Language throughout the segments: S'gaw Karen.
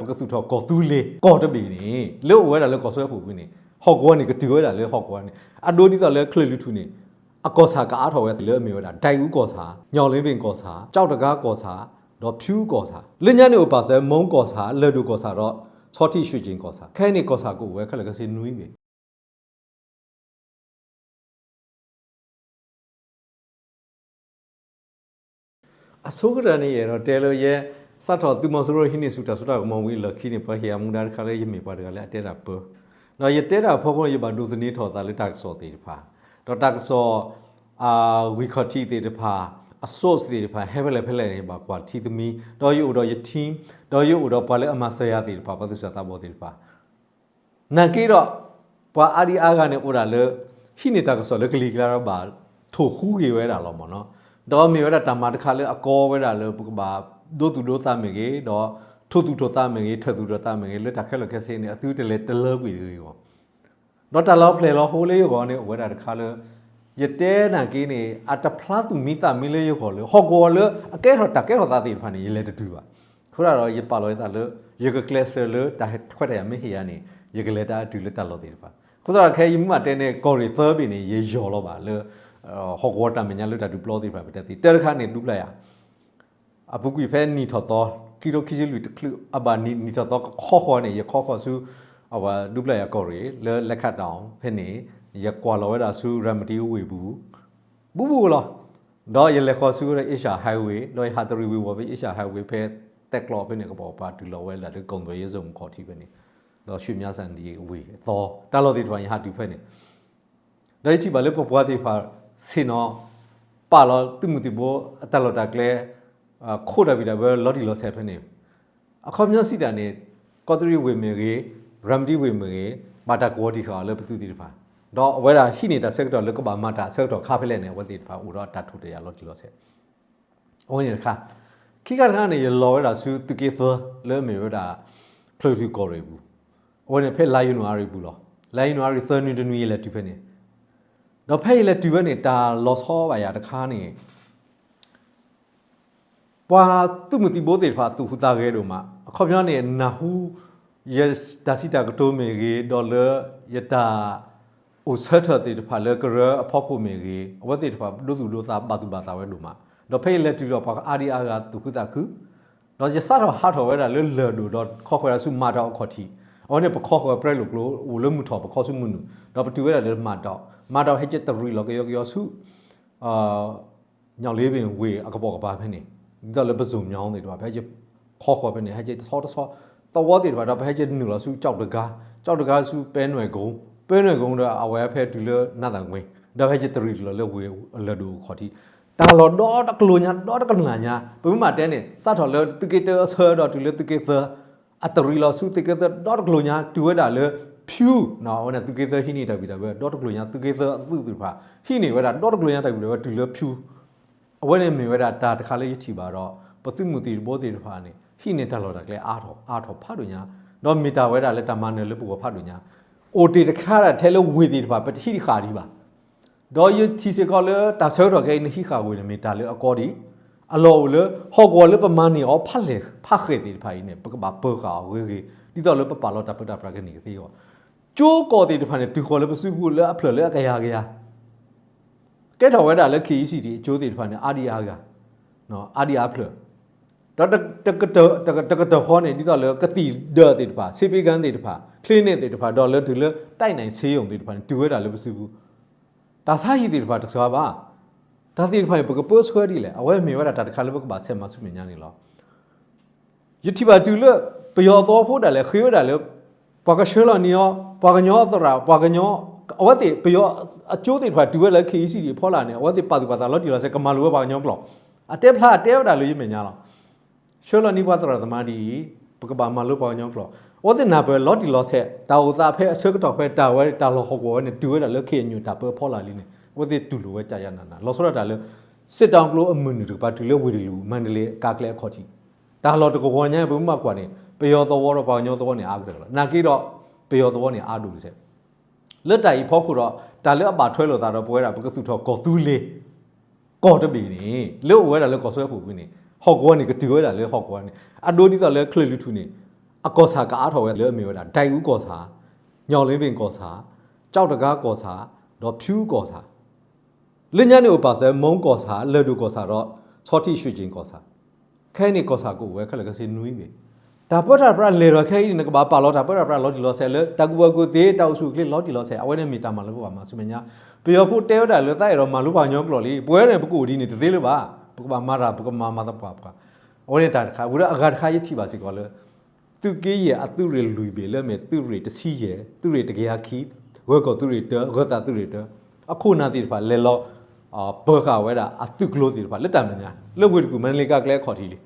ပကသူၣ်ထီၣ်ကီၢ်သူလ့ၤကီၢ်တဘ့ၣ်န့ၣ် လၢအိၣ်ဝဲဒၣ်လၢကီၢ်စၢဖှိၣ်ပူၤန့ၣ် ဟီၣ်ကဝီၤန့ၣ် ကတုၤဝဲဒၣ်လၢဟီၣ်ကဝီၤန့ၣ် အဒိဒ်သိးလၢချၢၣ်လွံၢ်ထူၣ်န့ၣ် အကီၢ်ဆၣ်ကအါထီၣ်ဝဲလၢအမ့ၢ်ဝဲဒၣ် ဒဲးအူကီၢ်ဆၣ်, ညီၣ်လ့ဘ့ၣ်ကီၢ်ဆၣ်, ကၠီၣ်တဂၤကီၢ်ဆၣ်, ဒီးဖၠူကီၢ်ဆၣ်, လၢညါန့ၣ်အိၣ်ပာ်စၢၤ မူကီၢ်ဆၣ်, လၢၢ်ဒိၣ်ကီၢ်ဆၣ်ဒီး ဆီထံၣ်ရွှ့ၣ်ကၠ့ၣ်ကီၢ်ဆၣ်, ခဲအံၤန့ၣ် ကီၢ်ဆၣ်ကအိၣ်ဝဲခဲလၢာ်ခဲဆ့နွံဘ့ၣ် အဆိကတၢၢ်န့ၣ် ယအဲၣ်ဒိးတဲလၢယဲ စးထီၣ်သုးမီၤစိရိၤဟံးန့ၢ်ဆူၣ်တၢ်စိတၢ်ကမီၤဝံၤအလီၢ်ခံန့ၣ် ပှၤဟ့ၣ်ယၤမူဒါတခါလၢယမ့ၢ်ပှၤတဂၤလၢအတဲတၢ်ပၢ, ဒီးယတဲတၢ်အဖီခိၣ်န့ၣ် ယဘၣ်ဒိးသန့ၤထီၣ်သးလၢတၢ်ကစီၣ်သ့ၣ်တဖၣ်, ဒီးတၢ်ကစီၣ် ဂံၢ်ခီၣ်ထံးသ့ၣ်တဖၣ်, အ source သ့ၣ်တဖၣ် ဟဲဖဲလဲၣ်ဖဲလဲၣ်န့ၣ် ယဘၣ်ကွၢ်ထံသမံ, ဒီးယအိၣ်ဒီးယ team, ဒီးယအိၣ်ဒီးပှၤလၢအမၤစၢၤယၤသ့ၣ်တဖၣ် ပှၤသူၣ်စၢ်သးဘီၣ်သ့ၣ်တဖၣ် နာ်က့ဒီး ပှၤအါဒံအါဂၤန့ၣ်အိၣ်ဒၣ်လၢ ဟံးန့ၢ်တၢ်ကစီၣ်လၢကလံၤကျါဒီးဘၣ်ထိၣ်ဃူဂ့ၤဝဲဒၣ်လီၤမ့ၢ်နီၤ, ဒီးမ့ၢ်ဝဲဒၣ်တၢ်မၤတခါလၢအကီဝဲဒၣ်လၢပကဘၣ်ဒိသူၣ်ဒိသးမ့ၢ်ဂ့ၤ, ဒီးထိၣ်သူၣ်ထိၣ်သးမ့ၢ်ဂ့ၤ, ထၢၣ်သူၣ်ထၢၣ်သးမ့ၢ်ဂ့ၤ, လၢတၢ်ခဲလၢာ်ခဲဆ့န့ၣ် အသုတလဲၤတလၢကွံာ်တဂ့ၤအဂီၢ် ဒီးတၢ်လီၤဖျဲၣ်လီၤဟိလၢယဂီၢ်န့ၣ် အိၣ်ဝဲဒၣ်တခါလၢ ယတဲနာ်က့န့ၣ် အတဖျါသူၣ်မံသးမံလၢယဂီၢ်လၢ ဟီၣ်ကဝီၤလၢအကဲထီၣ်တၢ်ကဲထီၣ်သးသ့ၣ်တဖၣ်န့ၣ် ယလဲၤတတုၤဘၣ်. အဃိသတးဒီး ယပာ်လီၤယသးလၢ ယကကျဲးစၢးလၢတၢ်ခွဲးတၢ်ယာ်မ့ၢ်ဟ့ၣ်ယၤန့ၣ် ယကလဲၤတၢ်အတုၤလၢတၢ်လီၢ်သ့ၣ်တဖၣ်. အဃိသတးဒီး ခဲအံၤယမ့ၢ်တဲန့ၣ် ကီၢ်ရ့ၣ်သၢဘ့ၣ်န့ၣ် ယယီၤလီၤဘၣ်လၢ ဟီၣ်ကဝီၤတၢ်မဲာ်ညါလၢတၢ်ဒုးပျီသ့ၣ်တဖၣ် ပတဲသ့ တၢတခါန့ၣ် ဒူပျၢ်ယၤ အပူၤကွံာ်ဖဲနံၣ်ထီၣ်သီ ခံကထိခံဆံလွံၢ်တချုး အဘၣ်နံၣ်နံၣ်ထီၣ်သီကခီဃီၤန့ၣ် ယခီဃီၤဆူ အဝဲဒူပျၢ်ယၤကီၢ်ရ့ၣ် လၢလဲၤခးတီၣ်ဖဲန့ၣ် ယကွၢ်လီၤဝဲဒၣ်ဆူ ရၤမတံဝ့ၢ်ပူၤ ဘူးဘူးလီၤ. ဒီးယလဲၤဃီၤဆူဝဲဒၣ် Asia Highway ဒီးယဟးတရံးဝ့ၤဝီၤဖဲ Asia Highway ဖဲတဲကျီဖဲန့ၣ် ကဘီပၤတုၤလီၤဝဲဒၣ်လၢ ကိၣ်ဒွဲၣ်ယဲၢ်စိမူခိၣ်ထံးဖဲန့ၣ် ဒီး ရွှေမြစံဒီဝ့ၢ်အသီ တၢ်လီၢ်သ့ၣ်တဖၣ် ယဟးတုၤဖဲန့ၣ် ဒီးယထံၣ်ဘၣ်လၢပပှၤသ့ၣ်တဖၣ်ဆ့ၣ်နီၤ ပာ်လီၤသုးမုၢ်သံၣ်ဘိအတၢ်လီၢ်တၢ်ကျဲ ခိၣ်တၢ်ဘံၣ်တၢ်ဘၢလီၤတံၢ်လီၤဆဲးဖဲန့ၣ် အခီပညီစံးတၢ်န့ၣ် ကီးတရံးဝ့ၢ်မ့ၢ်ဂ့ၤ ရၤမတံဝ့ၢ်မ့ၢ်ဂ့ၤ ဘၣ်တၢ်ကဝီၤတံၢ်ဃာ်အီၤလၢပသုးသ့ၣ်တဖၣ် ဒီးအဝဲဒၣ်ဟံးန့ၢ်တၢ်ဆၢကတီၢ်လၢကဘၣ်မၤတၢ်အဆၢကတီၢ်ခါဖဲလဲၣ်န့ၣ် အဝဲသ့ၣ်တဖၣ်အိၣ်ဒီးတၢ်ထိၣ်တၢ်ယာ်လီၤတံၢ်လီၤဆဲး အဝဲန့ၣ်တခါ ခံခါတခါန့ၣ် ယလီၤဝဲဒၣ်ဆူသုးက့သၢလၢအမ့ၢ်ဝဲဒၣ် ချၢၣ်ထူၣ်ကီၢ်ရ့ၣ်ပူၤ အဝဲန့ၣ်ဖဲလါယနူၤအါရံၤပူၤလီၤ. လါယနူၤအါရံၤသၢနွံတနွံယလဲၤတုၤဖဲန့ၣ် ဒီးဖဲယလဲၤတုၤဖဲန့ၣ် တၢ်လီၤဆီဘၣ်ယၤတခါန့ၣ် ပှၤသုးမုၢ်သံၣ်ဘိသ့ၣ်တဖၣ်သူၣ်ဟူးသးဂဲၤဒိၣ်မး အခီပညီန့ၣ် နၢ်ဟူ ယတၢ်စံးတၢ်ကတိၤမ့ၢ်ဂ့ၤ ဒီးလၢယတၢ်အိၣ်ဆၢထၢၣ်သ့ၣ်တဖၣ်လၢကရၢအဖီခိၣ်မ့ၢ်ဂ့ၤ အဝဲသ့ၣ်တဖၣ်ဒိသူၣ်ဒိသးဘၣ်သူၣ်ဘၣ်သးဝဲဒိၣ်မး ဒီးဖဲယလဲၤတုၤဒီးပှၤအါဒံအါဂၤသူၣ်ခုသးခု ဒီးယစးထီၣ်ဟးထီၣ်ဝဲဒၣ်လၢလၢၢ်ဒိၣ်ဒီးခီဃီၤဒၣ်ဆူမၤတီၢ်အခီၣ်ထံး အဝဲန့ၣ်ပခီဃီၤပြဲလိာ်ကျိ အိၣ်လၢမုၢ်ထီၣ်ပခီဆူမုၢ်နုာ် ဒီးပတုၤဝဲဒၣ်လၢမၤတီၢ် မၤတီၢ်ဟဲက့ၤတရံးလီၤကယီကယီဆူ ညီၣ်လ့ဘ့ၣ်ဝ့ၢ်အကပိာ်ကပၤဖဲန့ၣ် ဒ်သိးလၢပစိာ်ညီသ့ၣ်တဖၣ် ဖဲဟဲက့ၤခီဃီၤဖဲန့ၣ် ဟဲက့ၤတဆီတဆီ သဝီသ့ၣ်တဖၣ်ဒီး ပဟဲက့ၤနုာ်လီၤဆူကၠီၣ်တဂၤ ကၠီၣ်တဂၤဆူပဲနွဲၣ်ကိ ပဲနွဲၣ်ကိဒီး အဝဲဖဲတုၤလၢနးသၣ်ကွ့ ဒီးဟဲက့ၤတရံးလီၤလၢဝ့ၢ်လၢၢ်ဒိၣ်အခီၣ်ထံး တၢ်လီၢ်ဒီတကလိာ်ညါ ဒီတကနၣ်ညါ ပမ့ၢ်တဲန့ၣ် စးထီၣ်လၢသုးက့တၢအဆၢဒီးတုၤလၢသုးက့သၢ အတရံးလီၤဆူသုးက့သၢ ဒီတကလိာ်ညါ တုၤဝဲဒၣ်လၢဖၠူ အဝဲန့ၣ်သုးက့သၢဟံးန့ၢ်တၢ်ဘံၣ်တၢ်ဘၢ ဒီတကလိာ်ညါ သုးက့သၢအသုးသ့ၣ်တဖၣ် ဟံးန့ၢ်ဝဲဒၣ် ဒီတကလိာ်ညါတၢ်ဘံၣ်တၢ်ဘၢတုၤလၢဖၠူ အဝဲန့ၣ်မ့ၢ်ဝဲဒၣ်တၢ်တခါလၢယထံၣ်ဘၣ်ဒီး ပသုးမုၢ်သံၣ်ဘိသ့ၣ်တဖၣ်န့ၣ် ဟံးန့ၢ်တၢ်လီၢ်တၢ်ကျဲအါထီၣ် အါထီၣ်ဖးဒိၣ်ညါ ဒီးမ့ၢ်တၢ်ဝဲဒၣ်လၢတၢ်မၤနၢၤလၢပဂီၢ်ဖးဒိၣ်ညါ အိၣ်တ့ၢ်တခါဒၣ်ထဲလၢဝ့ၢ်သ့ၣ်တဖၣ် ပတဟံးဃာ်ဒံးဘၣ် ဒီးယထံၣ်စ့ၢ်ကီးလၢတၢ်ဆၢကတီၢ်ခဲအံၤန့ၣ် ဟံးဃာ်ဝ့ၢ်န့ၣ်မ့ၢ်တၢ်လၢအကီဒံး အလီၢ်အိၣ်လၢ ဟီၣ်ကဝီၤလၢပမၤန့ၢ်အီၤဖးလဲၢ်ဖးဃဲၢ်သ့ၣ်တဖၣ်အံၤန့ၣ် ပကဘၣ်ပၢဃာ်အီၤဂ့ၤဂ့ၤ ဒ်သိးလၢပပာ်လီၤတၢ်ပၢတၢ်ပြးကန့ၢ်ကသ့အဂီၢ် ကၠိကီၢ်သ့ၣ်တဖၣ်န့ၣ် တုၤဃီၤလၢပစုပူၤလၢအဖျၢၣ်လၢအကယၤကယၤ ကဲထီၣ်ဝဲဒၣ်လၢ ခ့ၣ်အံစံၣ်ဒံၣ် အကၠိသ့ၣ်တဖၣ်န့ၣ် အါဒံအါဂၤ အါဒံအါဖျၢၣ် ဒီးတကတၢၢ်ဃီန့ၣ် ဒ်သိးလၢကသံၣ်ဒၢးသ့ၣ်တဖၣ် ဆေးပေးခန်းသ့ၣ်တဖၣ် clinicသ့ၣ်တဖၣ် ဒီးလၢတုၤလၢ တိုက်နယ်ဆေးရုံသ့ၣ်တဖၣ်န့ၣ် တုၤဝဲဒၣ်လၢပစုပူၤ တၢ်ဆါဟံၣ်သ့ၣ်တဖၣ်တစှၤဘၣ် တၢ်သ့ၣ်တဖၣ်န့ၣ် ပကပၢဆှၢဒ်လဲၣ် အဝဲမ့ၢ်ဝဲဒၣ်တၢ်တခါလၢပကဘၣ်ဆဲးမၤဆူမဲာ်ညါန့ၣ်လီၤ. ယထံၣ်ဘၣ်တုၤလၢ ပယီၤသဝီဖိဒၣ်လဲာ် ဃ့ဝဲဒၣ်လၢ ပှၤကဆှၢလီၤန့ၢ်အီၤ ပှၤကညီသရၣ် ပှၤကညီ အဝဲသ့ၣ် ပယီၤအကၠိသ့ၣ်တဖၣ်တုၤဝဲလၢ ခ့ၣ်အံစံၣ်ဒံၣ်အဖီလာ်န့ၣ် အဝဲသ့ၣ်ပာ်သူၣ်ပာ်သးလီၤတံၢ်လီၤဆဲး ကမၤလိာ်ဝဲပှၤကညီကျိာ် အတဲဖျါအတဲဝဲဒၣ်လၢယမဲာ်ညါလီၤ. ဆှၢလီၤန့ၢ်ပှၤသရၣ်သမါဒ်အံၤ ပကဘၣ်မၤလိပှၤကညီကျိာ် အဝဲသ့ၣ်နၢ်ပၢၢ်လီၤတံၢ်လီၤဆဲး တၢ်အိၣ်သးဖဲအဆၢကတီၢ်ဖဲတၢ်ဝဲတၢ်လီၢ်ဟီၣ်ကဝီၤဝဲန့ၣ် တုၤဝဲဒၣ်လၢ ခ့ၣ်အဲၣ်ယူၣ် တၢ်ပၢအဖီလာ်လံန့ၣ် အဝဲသ့ၣ်တူၢ်လိာ်ဝဲကယနန လီၤဆီဒၣ်တၢ်လၢ စစ်တောင်ကျိအမုၢ်နုာ်တကပၤတုၤလၢဝ့ၢ်တလူၢ် မါဒလ့ ကါကျဲအခီၣ်ထံး တၢ်လီၢ်တကဝီၤညါ ပမ့ၢ်ဘၣ်ကွၢ်န့ၣ် ပယီၤသဝီဒီးပှၤကညီသဝီန့ၣ် အါကတၢၢ်လီၤ. နာ်က့ဒီး ပယီၤသဝီန့ၣ် အါဒိၣ်တစဲး လၢတၢ်အံၤဖီခိၣ်ဒီး တၢ်လၢအဘၣ်ထွဲလိာ်သးဒီးပဝဲဒၣ် ပကသူၣ်ထီၣ်ကီၢ်သူလ့ၤ ကီၢ်တဘ့ၣ်န့ၣ် လၢအိၣ်ဝဲဒၣ်လၢကီၢ်စၢဖှိၣ်ပူၤန့ၣ် ဟီၣ်ကဝီၤန့ၣ် ကတုၤဝဲဒၣ်လၢဟီၣ်ကဝီၤန့ၣ် အဒိဒ်သိးလၢချၢၣ်လွံၢ်ထူၣ်န့ၣ် အကီၢ်ဆၣ်ကအါထီၣ်ဝဲလၢအမ့ၢ်ဝဲဒၣ် ဒၣ်အူကီၢ်ဆၣ်, ညောင်လေးပင်ကီၢ်ဆၣ်, ကျောက်တဂါကီၢ်ဆၣ်, ဒီးဖြူကီၢ်ဆၣ်, လၢညါန့ၣ်အိၣ်ပာ်စၢၤ မူကီၢ်ဆၣ်, လၢၢ်ဒိၣ်ကီၢ်ဆၣ်ဒီး ဆီထံးရွှ့ၣ်ကၠ့ၣ်ကီၢ်ဆၣ်, ခဲအံၤန့ၣ်ကီၢ်ဆၣ်ကအိၣ်ဝဲခဲလၢာ်ခဲဆ့နွံဘ့ၣ်. တၢ်ပၢတၢ်ပြးလဲၤထီၣ်ခဲအံၤန့ၣ် နကဘၣ်ပာ်လီၤတၢ်ပၢတၢ်ပြးလီၤတံၢ်လီၤဆဲးလၢ တၢ်ကူၣ်ဘၣ်ကူၣ်သ့ တၢ်အိၣ်ဆူၣ်အိၣ်ချ့လီၤတံၢ်လီၤဆဲး အဝဲန့ၣ်မ့ၢ်တၢ်မၤလၢပဘၣ်မၤဆူမဲာ်ညါ. ပယီၤဖိတဲဝဲဒၣ်လၢ သးအဲၣ်ဒိးမၤလိပှၤကညီကျိာ်လံ, ပဝဲန့ၣ် ပကအိၣ်ဒ်န့ၣ်တသ့လၢၤဘၣ်, ပကဘၣ်မၤတၢ် ပကမၤမၤသပှၢ်ပှၢ်. အဝဲန့ၣ်တၢ်တခါ ဝံၤဒီးအဂၤတခါယထံၣ်ဘၣ်စ့ၢ်ကီးလၢ သုးက့ယဲၢ်အသုးရ့ၣ်လွံၢ်ဘ့ၣ်လၢမ့ၢ်သုးရ့ၣ်တဆံယဲၢ်, သုးရ့ၣ်တကယၤခံ, ဂၢၢ်ကီၢ်သုးရ့ၣ်တၢ, ဂၢၢ်သးသုးရ့ၣ်တၢ, အခိၣ်နၢ်သ့ၣ်တဖၣ်လဲၤလီၤ ပၢဃာ်ဝဲဒၣ်အသုးကျိၤသ့ၣ်တဖၣ်လၢတၢ်မဲာ်ညါ လၢဝ့ၢ်တကူၣ်မၤနလ့ကါကျဲအခီၣ်ထံးလံ.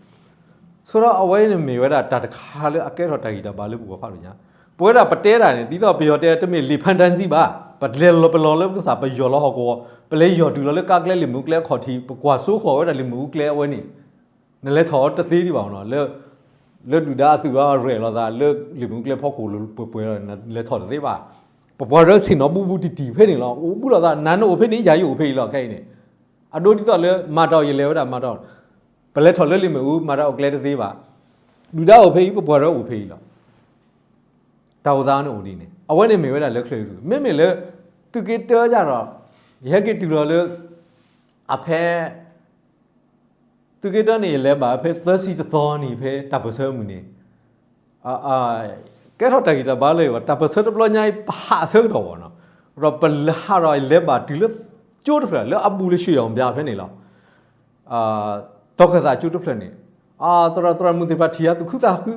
ဆိဒီးအဝဲန့ၣ်မ့ၢ်ဝဲဒၣ်တၢ်တခါလၢအကဲထီၣ်တၢ်ဂံၢ်တၢ်ဘါလၢပဂီၢ်ဖးဒိၣ်ညါ. ပဝဲဒၣ်ပတဲတၢ်န့ၣ် ဒ်သိးပယီၤတဲတမ့ၢ် လံာ်ဖၣ်တၢ်စံးဘၣ်, ပလဲၤလီၤပလီၤလၢပကစၢ် ပယီၤလီၤဟီၣ်ကဝီၤ, ပလဲၤယီၢ်တုၤလီၤလၢကါကျဲလံာ်မ့ၣ်အူကျဲအခီၣ်ထံး ပကွၢ်စိဃီၤဝဲဒၣ်လံာ်မ့ၣ်အူကျဲအဝဲန့ၣ် နလဲၤထီၣ်တသ့ဒံးဘၣ်နီၤ, လၢဒုၣ်ဒါအသုးအရဲၣ်လိာ်သး လၢလံာ်မ့ၣ်အူကျဲဖီခိၣ်လိၤပှဲၤပှဲၤလီၤ နလဲၤထီၣ်တသ့ဘၣ်. ပပှၤရၢဆ့ၣ်နီၤဘူးဘူးတံၢ်တံၢ်ဖဲန့ၣ်လီၤ. အိၣ်ဘူးလိာ်သး နၤနအိၣ်ဖဲန့ၣ် ယၤယအိၣ်ဖဲအံၤလီၤ ခဲအံၤန့ၣ်. အဒိဒ်သိးလၢ မၤတီၢ်ယလဲၤဝဲဒၣ်မၤတီၢ်, ပလဲၤထီၣ်လၢလံာ်မ့ၣ်အူ မၤတီၢ်အိၣ်ကျဲတသ့ဘၣ်. ဒုၣ်ဒါအိၣ်ဖဲအံၤ ပပှၤရၢအိၣ်ဖဲအံၤလီၤ. တၢ်အိၣ်သးန့ၣ်အိၣ်ဒ်န့ၣ် အဝဲန့ၣ်မ့ၢ်ဝဲဒၣ်လၢချၢၣ်တကလုာ် မ့မ့ၢ်လၢ သုးက့တၢယၤဒီး ယဟဲက့ၤတုၤလီၤလၢ အဖဲ သုးက့တၢန့ၣ် ယလဲၤဘၣ်ဖဲသၢဆံတသီန့ၣ် ဖဲတၢ်ပၢၢ်ဆၢမုၢ်န့ၣ် ကဲထီၣ်တၢ်ဂံၢ်တၢ်ဘါလၢယၤ တၢ်ပၢၢ်ဆၢတဘျီညါအံၤ ပဟးဆၢကတီၢ်ဘၣ်နီၤ. ဒီးပဟးဒီးယလဲၤဘၣ်တုၤလၢကၠိတဖျၢၣ် လၢအဘူးလၢ ရွှေရောင်ပြ ဖဲန့ၣ်လီၤ. တီၤခၢၣ်သးကၠိတဖျၢၣ်န့ၣ် သရၣ်သရၣ်မုၣ်သ့ၣ်တဖၣ်ထံၣ်ယၤသူၣ်ခုသးခု,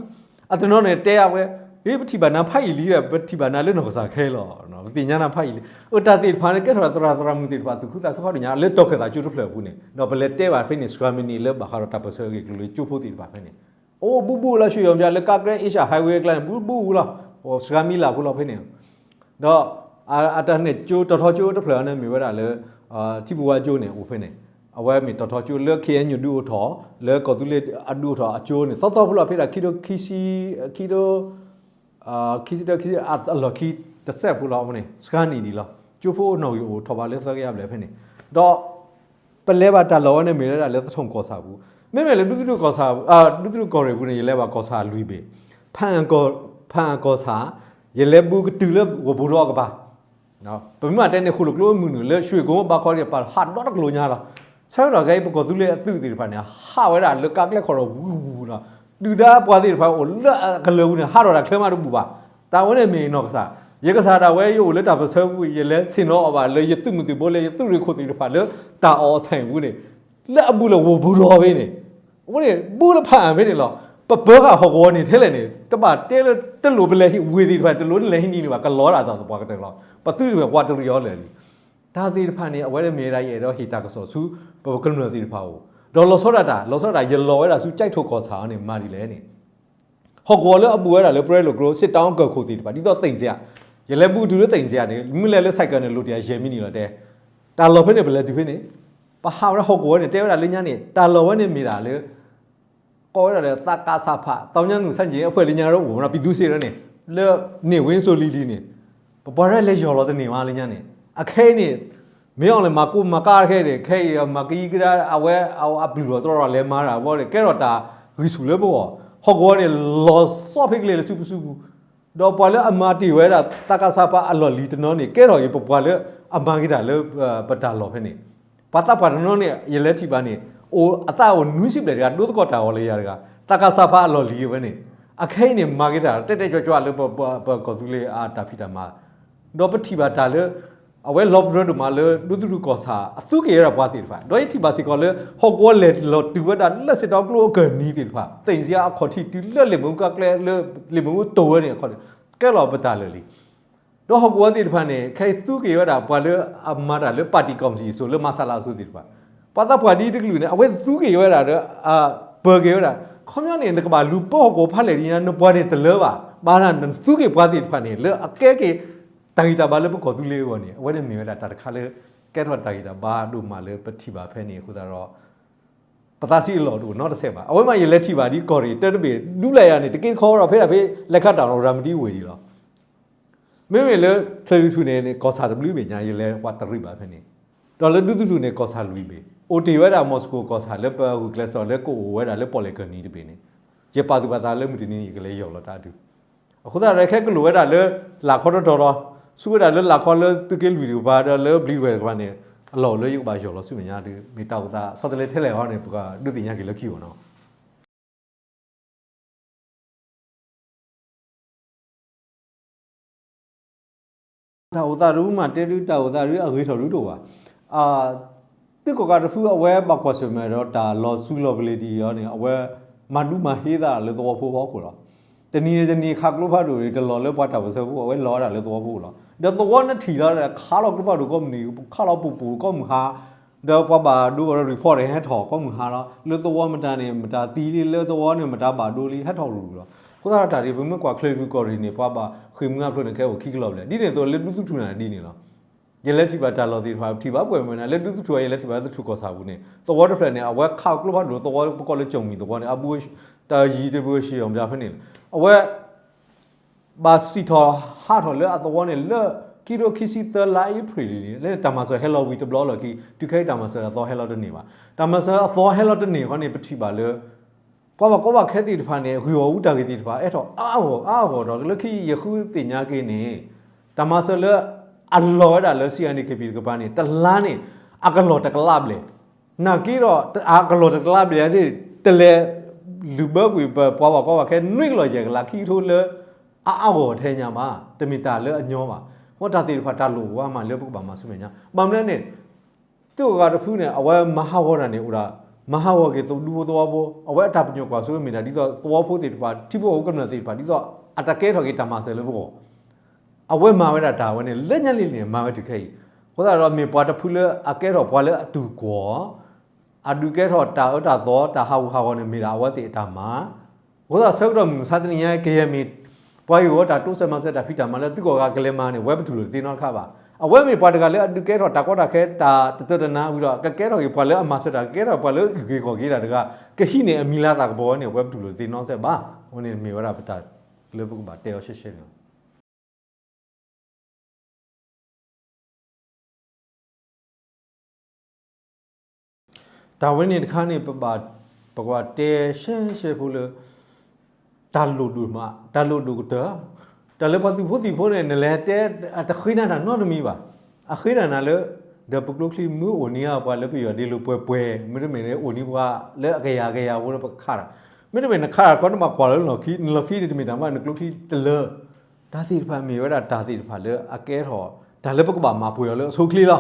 အတနီၤန့ၣ်တဲအဝဲ, ဟ့ ပထံၣ်ဘၣ်နၤဖးယံာ်လံဒီး ပထံၣ်ဘၣ်နၤလၢနီၢ်ကစၢ်ခဲအံၤလီၤ. ပသ့ၣ်ညါနၤဖးယံာ်လံ. အတၢ်သ့ၣ်တဖၣ်န့ၣ် ကဲထီၣ်သရၣ်သရၣ်မုၣ်သ့ၣ်တဖၣ်သူၣ်ခုသးခုဖးဒိၣ်ညါ လၢတီၤခၢၣ်သးကၠိတဖျၢၣ်အပူၤန့ၣ် ဒီးပလဲၤတဲဘၣ်ဖဲန့ၣ် စှၤမံးနံးလၢဘၣ်ဃးဒီးတၢ်ပၢၢ်ဆၢအဂ့ၢ်အကျိၤလၢကၠိဖိသ့ၣ်တဖၣ်ဖဲန့ၣ် အိၣ်ဘူးဘူးလၢ ရွှေရောင်ပြ လၢကါကျဲ Asia Highway အကျါန့ၣ် ဘူးဘူးလီၤ. စှၤမံးလၢ်ဖိလီၤဖဲန့ၣ် ဒီး အတၢ်န့ၣ်ကၠိ တီၤထီကၠိတဖျၢၣ်န့ၣ်မ့ၢ်ဝဲဒၣ်လၢ ထံပူၤဝါကၠိန့ၣ် အိၣ်ဖဲန့ၣ်, အဝဲမ့ၢ်တီၤထီကၠိလၢ ခ့ၣ်အဲၣ်ယူၣ် ဒုးအိၣ်ထီၣ် လၢကီၢ်သူလ့ၤအဒုးအိၣ်ထီၣ်အကၠိန့ၣ် သီသီဖိလီၤ ဖဲဒၣ်ခံထိခံဆံ ခံထိ ခံဆံတၢ ခံဆံ အလီၢ်ခံတစဲးဖိလီၤန့ၣ် စှၤနံၣ်ဒံးလီၤ. ကၠိဖိနီၣ်ဂံၢ်အိၣ်ထီၣ်ဘၣ်လၢသၢကယၤဘျဲၣ်ဖဲန့ၣ်, ဒီး ပလဲၤဘၣ်တၢ်လီၢ်ဝဲန့ၣ်မ့ၢ်ဝဲဒၣ်လၢသထိၣ်ကီၢ်ဆၣ်ပူၤ, မ့မ့ၢ်လၢဒူသထူၣ်ကီၢ်ဆၣ် ဒူသထူၣ်ကီၢ်ရ့ၣ်ပူၤန့ၣ် ယလဲၤဘၣ်ကီၢ်ဆၣ်လွံၢ်ဘ့ၣ်, ဖၣ်အၣ်ကီၢ်ဆၣ်, ယလဲၤဘူးကတုၤလၢဂီၤပူၤဒီးအကပၤ ပမ့ၢ်တဲန့ၣ် ဃိၣ်လိာ်ကျိအမုၢ်နုာ်လၢ ရွှေကုန်း ဘၣ်ခီဒံး ပာ်ဟးဒီတကလိာ်ညါလီၤ. ဆၢကတီၢ်ခဲအံၤ ပကီၢ်သူလ့ၤအသုးသ့ၣ်တဖၣ်န့ၣ် ဟးဝဲဒၣ်လၢကါကျဲခီၣ်ဒီးဝူၤဝူၤလီၤ. ဒုၣ်ဒါပှၤသ့ၣ်တဖၣ်အိၣ်လၢအကလၢၤပူၤန့ၣ် ဟးထီၣ်တၢ်ချၢမးတဘူၣ်ဘၣ်. တၢ်ဝဲန့ၣ်မ့ၢ်နီၢ်ကစၢ်, ယကစၢ်ဒၣ်ဝဲ ယအိၣ်လၢတၢ်ပၢၢ်ဆၢပူၤ ယလဲၤဆ့ၣ်နီၤအီၤဘၣ်လၢယသုးမုၢ်သံၣ်ဘိလၢယသုးရ့ၣ်ခိၣ်သ့ၣ်တဖၣ်လၢ တၢ်အီၣ်အီၤဆၣ်အံၤပူၤန့ၣ် လၢအဘူးလၢဂီၤပူၤဒီးဖဲန့ၣ် အဝဲန့ၣ် ဘူးလၢဖၣ်အၣ်ဖဲန့ၣ်လီၤ. ပပၢဃာ်ဟီၣ်ကဝီၤန့ၣ်ထဲလဲၣ်န့ၣ် တဘၣ်တဲလၢတလိၣ်ပလဲၤဟံးဝ့ၢ်သ့ၣ်တဖၣ် တလိၣ်နလဲၤဟံးနံၤန့ၣ်ဘၣ် ကလီၤဒၣ်သးသပှၢ်ကတၢၢ်လီၤ. ပသုးတဖၣ်ပှၤတရံးအီၤလၢာ်လံ. တၢ်သ့ၣ်တဖၣ်န့ၣ် အဝဲန့ၣ်မ့ၢ်ဒၣ်ယအဲၣ်ဒိးဟ့ၣ်တၢ်ကစီၣ်ဆူ ပကမျၢၢ်သ့ၣ်တဖၣ်အအိၣ်, ဒီးလီၤဆီဒၣ်တၢ် လီၤဆီဒၣ်တၢ် ယလီၤဝဲဒၣ်ဆူ ကၠဲးထိၣ်ကီၢ်ဆၣ်အီၤန့ၣ် မၤဒ်လဲၣ်န့ၣ် ဟီၣ်ကဝီၤလၢအဘူးဝဲဒၣ်လၢ ပရဲလိာ်ကျိ စစ်တောင်း ကီၢ်ခိၣ်သ့ၣ်တဖၣ် ဒ်သိးသ့ၣ်စ့ဧါ, ယလဲၤဘူးတုၤလၢသ့ၣ်စ့ဧါန့ၣ် မ့ၢ်လဲၤလၢ ဆိုင်ကယ် န့ၣ် လိၣ်တ့ၢ်ယဲၢ်မံးနံးလီၤတဲ. တၢ်လီၢ်ဖဲန့ၣ် ပလဲၤတုၤဖဲန့ၣ် ပဟးဝဲဒၣ်ဟီၣ်ကဝီၤန့ၣ် တဲဝဲဒၣ်လၢညါန့ၣ် တၢ်လီၢ်ဝဲန့ၣ်မ့ၢ်ဒၣ်လၢ ကိးဝဲဒၣ်လၢ သကစဖ သောင်းကျန်းသူ ဆန့်ကျင်ရေးအဖွဲ့ လၢညါရၢအိၣ်မနီၤ ပြည်သူ့စစ် န့ၣ် လၢ နေဝင်းစိုးလံလံန့ၣ် ပပှၤရဲလဲၤယီၢ်လီၤတန့ၢ်မးလၢညါန့ၣ် အခဲအံၤန့ၣ် မ့ၢ်အီၤလဲၤမၤကိးမၤကးခဲအံၤန့ၣ် ခဲအံၤမၤကယံကဒါ အဝဲအပျုၢ်လီၤတြီလီၤလဲၤမၤတၢ်ဘီန့ၣ် ကဲထီၣ်တၢ်ဂံၢ်ဆူၣ်လၢပဂီၢ် ဟီၣ်ကဝီၤန့ၣ် လီၤဆီဖဲကလဲၤလၢစုပစုပူၤ ဒီးပှၤလၢအမၤတ့ၢ်ဝဲဒၣ် သကစဖ အလီၢ်လံၤတနီၤန့ၣ် ကဲထီၣ်အံၤပပှၤလၢအမၤက့ၤတၢ်လၢပတၢ်လီၢ်ဖဲန့ၣ် ပှၤသးပှၢ်တနီၤန့ၣ် ယလဲၤထံၣ်ဘၣ်န့ၣ် အိၣ်အသးအိၣ်နွံဆံဘျဲၣ်တဂၤ ဒိသကိးတၢ်ဂီၤလၢယၤတဂၤ သကစဖ အလီၢ်လံၤဝဲန့ၣ် အခဲအံၤန့ၣ် မၤက့ၤတၢ်တဲတဲကၠွဲကၠွဲလၢပကီၢ်သူလ့ၤအတၢ်ဖံးတၢ်မၤ ဒီးပထံၣ်ဘၣ်တၢ်လၢ အဝဲလီၤပတြၢၤဒိၣ်မးလၢ ဒူသထူၣ်ကီၢ်ဆၣ် အသူက့ၤဝဲဒၣ်ပှၤသ့ၣ်တဖၣ် ဒီးယထံၣ်ဘၣ်စ့ၢ်ကီးလၢ ဟီၣ်ကဝီၤလဲၤလီၤတုၤဝဲဒၣ်လၢ စစ်တောင်း ကျိအကၢၢ်နံၤသ့ၣ်တဖၣ် သ့ၣ်စ့အခီၣ်ထံးတုၤလၢလံာ်မ့ၣ်အူကါကျဲလၢ လံာ်မ့ၣ်အူတိၤဝဲန့ၣ်အခီၣ်ထံး ကဲလီၤပတၢ်လၢာ်လံ ဒီးဟီၣ်ကဝီၤသ့ၣ်တဖၣ်န့ၣ် ခဲအံၤသူက့ၤဝဲဒၣ် ပှၤလၢအမၤတၢ်လၢ ပါတီကော်မတီအစိၤ လၢမဆလအစိၤသ့ၣ်တဖၣ် ပှၤသးပှၢ်ဒ်တကလုာ်န့ၣ် အဝဲသူက့ၤဝဲဒၣ်ဒီး ပၢၤက့ၤဝဲဒၣ် ခီပညီန့ၣ် နကဘၣ်လူၤပၢဟီၣ်ကဝီၤဖးလဲၢ်ဒ်ညါ နပှၤန့ၣ်တလၢဘၣ် ဘၣ်ဆၣ်နသူက့ၤပှၤသ့ၣ်တဖၣ်န့ၣ် လၢအကဲက့ၤ တၢ်ဂံၢ်တၢ်ဘါလၢပကီၢ်သူလ့ၤအဂီၢ်န့ၣ် အဝဲန့ၣ်မ့ၢ်ဝဲဒၣ်တၢ်တခါလၢ ကဲထီၣ်တၢ်ဂံၢ်တၢ်ဘါဒိၣ်မးလၢပထံၣ်ဘၣ်ဖဲန့ၣ်အဃိသတးဒီး ပသးဆံးအလီၢ်တအိၣ်နီတစဲးဘၣ်. အဝဲမးယလဲၤထံၣ်ဘၣ်ဒ်ကီၢ်ရ့ၣ်တၢတဘ့ၣ် ဒူလၢယၤန့ၣ် တက့တခီဒီးဖဲဒၣ်ဖဲ လဲၤခါတၢ်လီၤရၤမတံဝ့ၢ်ဒံးလီၤ. မ့မ့ၢ်လၢ ချၢၣ်လွံၢ်ထူၣ်န့ၣ် ကီၢ်ဆၣ်တဘျုးဘ့ၣ်ညါ ယလဲၤပှၤတရံးဘၣ်ဖဲန့ၣ် ဒီးလၢဒူသထူၣ်န့ၣ် ကီၢ်ဆၣ်လွံၢ်ဘ့ၣ် အိၣ်တ့ၢ်ဝဲဒၣ် Moscow ကီၢ်ဆၣ်လၢပဂုာ်ကျဲးစၢးလၢကအိၣ်ဝဲဒၣ်လၢပီၣ်လဲၣ်ကၢၢ်နံၤတဘ့ၣ်န့ၣ် ယပာ်သူၣ်ပာ်သးလၢမုၢ်တနံၤအံၤ ယကလဲၤယီၢ်လီၤတၢ်အဒုး. အဃိသတးဒီး ခဲကလိာ်ဝဲဒၣ်လၢ လၢ်ခီတီတီဒီး ဆူဝဲဒၣ်လၢလၢ်ခီလၢသုးက့လွံၢ်တကပၤ ဒီးလၢဘျံးဝဲတကပၤန့ၣ် အလီၢ်အိၣ်လၢယကဘၣ်ယီၢ်လီၤဆူမဲာ်ညါဒုး မ့ၢ်တၢ်အိၣ်သးဆီတလဲထဲလဲၣ်အီၤန့ၣ် ပကဒုးသ့ၣ်ညါက့ၤလၢခံအီၤနီၤ. တၢ်အိၣ်သးတမ့ၢ်တဲဒုး တၢ်အိၣ်သးဒုးအဂ့ၤထီၣ်ဒုးတအိၣ်ဘၣ်. သုးကီၣ်ကးတဖုအဝဲဘၣ်ကွၢ်ဆၢၣ်မဲာ်ဒီးတၢ်လီၤစုလီၤပလ့ၤဒ်အံၤအီၤန့ၣ် အဝဲမၤဒူမၤဟ့သးလၢသဝီဖိအဖီခိၣ်လီၤ. တနံၤန့ၣ်တနံၤခးကျိဖးဒိၣ်တလီၤလၢပှၤတၢ်ပၢၢ်ဆၢဖိ အဝဲလီၤဝဲဒၣ်လၢသဝီဖိလီၤ. ဒီးသဝီနထံၣ်လီၤ ခးလီၤကျိဖးဒိၣ်ကိးမုၢ်နံၤ ခးလီၤပူၤပူၤကိးမုၢ်ဟါ ဒီးပှၤဘၣ်ဒိ report ဟဲထီၣ်ကိးမုၢ်ဟါလီၤ. လၢသဝီမတၤန့ၣ် မတၤသံလံ လၢသဝီန့ၣ်မတၤဘၣ်ဒိလံ ဟဲထီၣ်ရူၤရူၤလီၤ. အဃိသတးဒီးတၢ်ဒ်ပမ့ၢ်ကွၢ်ချၢၣ်ဒုးကီၢ်ရ့ၣ်န့ၣ် ပှၤဘၣ်ဃ့ၢ်မှံဟးဖျိးန့ၣ် ကဲအိၣ်ခံကလီၢ်ဘျဲၣ် ဒ်န့ၣ်အသိးလၢဒူသထူၣ်န့ၣ်ဒ်န့ၣ်လီၤ. ယလဲၤထံၣ်ဘၣ်တၢ်လီၢ်သ့ၣ်တဖၣ် ထံၣ်ဘၣ်ပှဲၤမုၢ်နၤ လၢဒူသထူၣ်အံၤ ယလဲၤထံၣ်ဘၣ်သထူၣ်ကီၢ်ဆၣ်ပူၤန့ၣ် သဝီတဖျၢၣ်န့ၣ် အဝဲခးကျိဖးဒိၣ်သဝီပကိးလၢကၠီၣ်မံၤသဝီန့ၣ် အဘူး တၢ်ယံၤတဘုၣ်ဆံးအီၤမတၤဖဲန့ၣ် အဝဲ ဘၣ်စံၣ်ထီၣ်ဟးထီၣ်လၢအသဝီန့ၣ် လၢခံကထိခံဆံသၢလါအ့ဖြ့ၣ်လံန့ၣ် လၢတၢ်မၤစၢၤဟဲလီၤဝံၤတဘျီလီၢ်ခံ တုၤခဲအံၤတၢ်မၤစၢၤအသီဟဲလီၤတန့ၢ်ဘၣ်. တၢ်မၤစၢၤအသီဟဲလီၤတန့ၢ်ဃီန့ၣ် ပထံၣ်ဘၣ်လၢ ပှၤဘၣ်ကီဘၣ်ခဲသ့ၣ်တဖၣ်န့ၣ် ဂ့ၢ်ဂီၢ်အူတၢ်ဂ့ၢ်သ့ၣ်တဖၣ် အဲၣ်ထီၣ်အါအါဂီၢ်ဂီၢ်ဒီး လၢခံယဃုသ့ၣ်ညါက့ၤန့ၣ် တၢ်မၤစၢၤလၢအလီၤဝဲဒၣ်လၢ စီၣ်အၣ်န့ၣ် က့ၤပံၤတကပၤန့ၣ် တလါန့ၣ် အကလီၢ်တကလးဘျဲၣ် နာ်က့ဒီး အကလီၢ်တကလးဘျဲၣ်န့ၣ် တလဲၤလုၢ်ဘၢကွံာ်ပပှၤဘၣ်ကီဘၣ်ခဲ နွံကလီၢ်ယဲၢ်ကလး ခံကထိလၢ အါအါဂီၢ်ဂီၢ်ထဲညါဘၣ်. တမ့ၢ်တၢ်လၢအညီဘၣ်. အဃိတၢ်သ့ၣ်တဖၣ်တၢ်လိၣ်ဝါမးလၢပကဘၣ်မၤဆူမဲာ်ညါ ဘၣ်မနုၤလဲၣ်န့ၣ် သုးကီၣ်ကးတဖုန့ၣ် အဝဲမၤဟးဂီၤတၢ်န့ၣ်အိၣ်ဒၣ် မၤဟးဂီၤက့ၤဒူဖိသဝီဖိ အဝဲအတၢ်ပညိၣ်ကွၢ်စိမ့ၢ်တၢ်ဒ်သိး သဝီဖိသ့ၣ်တဖၣ် ထံဖိကီၢ်ဖိကမျၢၢ်သ့ၣ်တဖၣ် ဒ်သိးအတကဲထီၣ်က့ၤတၢ်မၤစၢၤလၢပဂီၢ် အဝဲမၤဝဲဒၣ်တၢ်ဝဲန့ၣ် လၢညါလံန့ၣ် မၤဝဲတုၤခဲအံၤ. အဃိသတးဒီးမ့ၢ်ပှၤတဖုလၢအကဲထီၣ်ပှၤလၢအတူၢ်ကွီၢ် အဒုးကဲထီၣ်တၢ်အၢတၢ်သီ တၢ်ဟးဂူာ်ဟးဂီၤန့ၣ် မ့ၢ်ဒၣ်အဝဲသ့ၣ်အတၢ်မၤ. အဃိသတးဆၢကတီၢ်မုၢ်မဆါတနံၤညါ ကယဲၢ်မ့ၢ် ပှၤဂ့ၢ်ဝီတၢ်တိစၢၤမၤစၢၤတၢ်ဖံးတၢ်မၤလၢသုးကီၣ်ကးကလဲၤမၤန့ၣ် ဝဲပတူၢ်လိာ်တသ့နီတခါဘၣ်. အဝဲမ့ၢ်ပှၤတဂၤလၢအဒုးကဲထီၣ်တၢ်ကီတၢ်ခဲ တၢ်တတၢၢ်တနါဝံၤဒီး ကကဲထီၣ်က့ၤပှၤလၢအမၤစၢၤတၢ် ကကဲထီၣ်ပှၤလၢအဂ့ၢ်ကီၢ်က့ၤတၢ်တဂၤ ကဟံးန့ၢ်အမံၤလၤသးကပီၤဝဲန့ၣ် အဝဲပတူၢ်လိာ်တသ့နီတစဲးဘၣ်. အဝဲန့ၣ်မ့ၢ်ဝဲဒၣ်ပတၢ်လၢပကဘၣ်တဲအီၤရှဲရှဲန့ၣ်လီၤ. တၢ်ဝဲန့ၣ်တခါန့ၣ် ပဘၣ် ပကဘၣ်တဲရှဲရှဲဖိလၢ တၢ်လိၣ်ဒိၣ်မး တၢ်လိၣ်ဒိၣ်ကတၢၢ် တၢ်လၢပှၤသုးဖိသံၣ်ဖိန့ၣ် နလဲၤတဲ တဃ့နၤတၢ်နီတမံၤဘၣ်. အဃ့တၢ်နၤလၢ ဒီးပကျိချံမ့ၢ်အိၣ်န့ၢ်ပှၤလၢပယီၤဒ့လိာ်ပှဲၤပှဲၤ မ့တမ့ၢ်န့ၣ် အိၣ်န့ၢ်ပှၤလၢအကယၤကယၤဖိလၢပကခးတၢ် မ့တမ့ၢ်နခးတၢ်ခီနဘၣ်ကွၢ်လၢနလီၢ်ခံ နလီၢ်ခံန့ၣ်တမ့ၢ်တၢ်မး နကျိချံတလၢ တၢ်သ့ၣ်တဖၣ်မ့ၢ်ဝဲဒၣ်တၢ်သ့ၣ်တဖၣ်လၢအကဲထီၣ် တၢ်လၢပကဘၣ်မၤပှဲၤအီၤလၢအဆိအချ့လီၤ.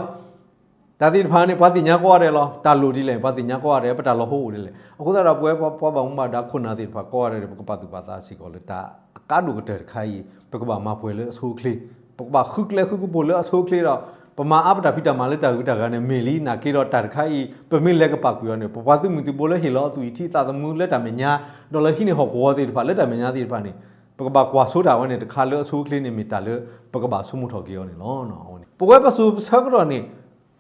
တၢ်သ့ၣ်တဖၣ်န့ၣ် ပှၤသ့ၣ်ညါကိးဂၤဒဲးလီၤ. တၢ်လိၣ်ဒ်လဲၣ် ပှၤသ့ၣ်ညါကိးဂၤဒဲး ပတၢ်လီၤဟိအိၣ်ဒ်လဲၣ်. အဃိသတးဒီး ပဝဲပှၤဘၣ်မူဘၣ်ဒါခိၣ်နၢ်သ့ၣ်တဖၣ်ကိးဂၤဒဲး ပကပာ်သူၣ်ပာ်သးစ့ၢ်ကီးလၢတၢ်အကါဒိၣ်ကတၢၢ်တခါအံၤ ပကဘၣ်မၤပှဲၤလၢအဆိအချ့ ပကဘၣ်ဃုကျဲဃုကပူၤလၢအဆိအချ့ဒီး ပမၤအါပတၢ်ဖံးတၢ်မၤလၢတၢ်ဂုၤတၢ်ဂၤန့ၣ်မ့ၢ်လံ နာ်က့ဒီးတၢ်တခါအံၤ ပမ့ၢ်လဲၤကပာ်ကွံာ်အီၤန့ၣ် ပပှၤသုးမုၢ်သံၣ်ဘိလၢဟ့ၣ်လီၤအသူၣ်အံၤထံသးသမူလၢတၢ်မဲာ်ညါ ဒီးလၢဟံးန့ၢ်ဟီၣ်ကဝီၤသ့ၣ်တဖၣ်လၢတၢ်မဲာ်ညါသ့ၣ်တဖၣ်န့ၣ် ပကဘၣ်ကွၢ်စိတၢ်ဝဲန့ၣ် တခါလၢအဆိအချ့န့ၣ် မ့ၢ်တၢ်လၢ ပကဘၣ်ဆိကမိၣ်ထီၣ်က့ၤအီၤန့ၣ်လီၤ. ပဝဲပစိၤပဆၢကတီၢ်န့ၣ်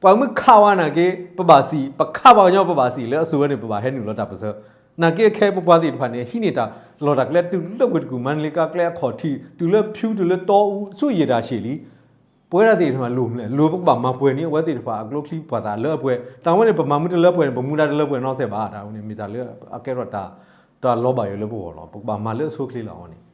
ပှၤမ့ၢ်ခးဝဲနာ်က့ ပဘၣ်စံး ပခးပှၤကညီပဘၣ်စံး လၢအစိၤဝဲန့ၣ် ပဘၣ်ဟဲနုာ်လီၤတၢ်ပၢၢ်ဆၢ နာ်က့အခဲအံၤပပှၤသ့ၣ်တဖၣ်န့ၣ် ဟံးန့ၢ်တၢ်လီၢ်တၢ်ကျဲတုၤလၢပှဲၤတကူၣ် မါန့ၢ်လ့ကါကျဲအခီၣ်ထံး တုၤလၢဖၠူ တုၤလၢတီအူ ဆူယံာ်တၢ်ဆံးလံ ပဝဲဒၣ်သ့ၣ်တဖၣ်လိၣ်မနုၤလဲၣ် လိၣ်ပကဘၣ်မၤပှဲၤန့ၢ်အဝဲသ့ၣ်တဖၣ်အကျိချံပှၤသးလၢအပှဲၤ တၢ်ဝဲန့ၣ် ပမၤမူတလၢပှဲၤန့ၣ် ပမူဒါတလၢပှဲၤနီတစဲးဘၣ် တၢ်ဝဲန့ၣ် မ့ၢ်တၢ်လၢအကဲထီၣ်တၢ် တၢ်လီၤဘၣ်ယိၣ်လၢပဂီၢ်လီၤ. ပကဘၣ်မၤလၢအဆိအချ့လီၤန့ၣ်.